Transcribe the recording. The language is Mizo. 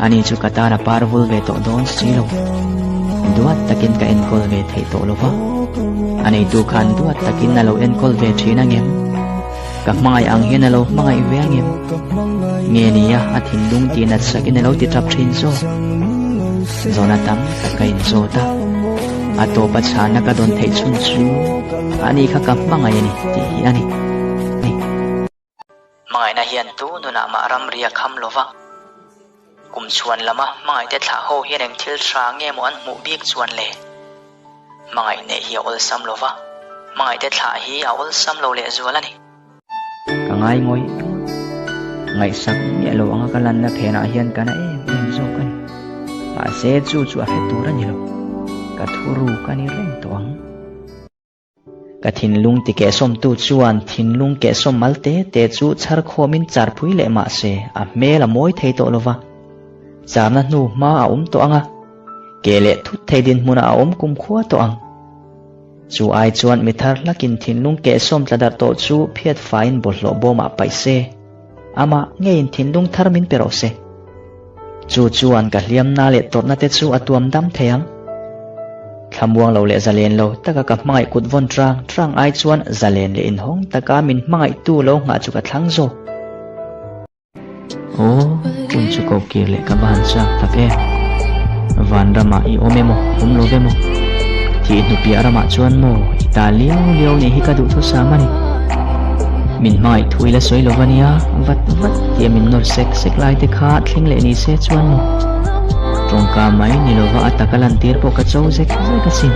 Ani chu ka tan a par vul ve tawh dawn si lo. Duat takin ka enkawl ve theih tawh lo va. A neitu khan duat takin a lo enkawl ve thin angem? Ka hmangaih ang hian a lo hmangaih ve angem? Nge nia a thinlung tih nat sakin a lo ti tap thin zawk? Zawhna tam tak ka inzawt a, a tawpa chhana ka dawn theih chhun chu ani kha ka hmangaih a ni tih hi a ni. Hmangaihna hian tu nunah mah ramri a kham lo va, kum chhuan lama hmangaihte thlah ho hian eng thil tha nge maw an hmuh bik chuan le? Hmangaih neih hi a awlsam lo va, hmangaihte thlah hi a awlsam lo lehzual a ni. Ka ngai ngawih ngawih. Ngaihsak miah lo anga ka lanna phenah hian ka na em em zawk a ni. Mahse chu chu a hre tur a ni lo. Ka thuruk a ni reng tawh ang. Ka thinlung ti kehsawmtu chuan thinlung kehsawm mal te te chu chhar khawmin char phui leh mah se a hmel a mawi thei tawh lo va. Charna hnu hma a awm tawh ang a, ke leh thut thei dinhmunah a awm kumkhua tawh ang. Chu ai chuan mi thar hlakin thinlung kehsawm tla darh tawh chu phiat faiin bawlhhlawh bawmah paih se, amah ngeiin thinlung thar min pe rawh se. Chu chuan ka hliamna leh tawrhna te chu a tuam dam thei ang. Thlamuang lo leh zalen lo taka ka hmangaih kut vawn trang trang ai chuan zalen leh inhawng taka min hmangaihtu lo nghah chu ka thlang zawk. Aw, hun chu ko kir leh ka va han chak tak e. Van ramah i awm emaw, awm lo ve maw? Thih hnupiah ramah chuan maw i ta liau liau nih hi ka duhthusam a ni. Min hmangaih thu ila sawi lo va nia, vat vat tia min nawr sek sek lai te kha thleng leh ni se chuan maw? Tawngka mai ni lova a taka lantir pawh ka cho zek zek asin.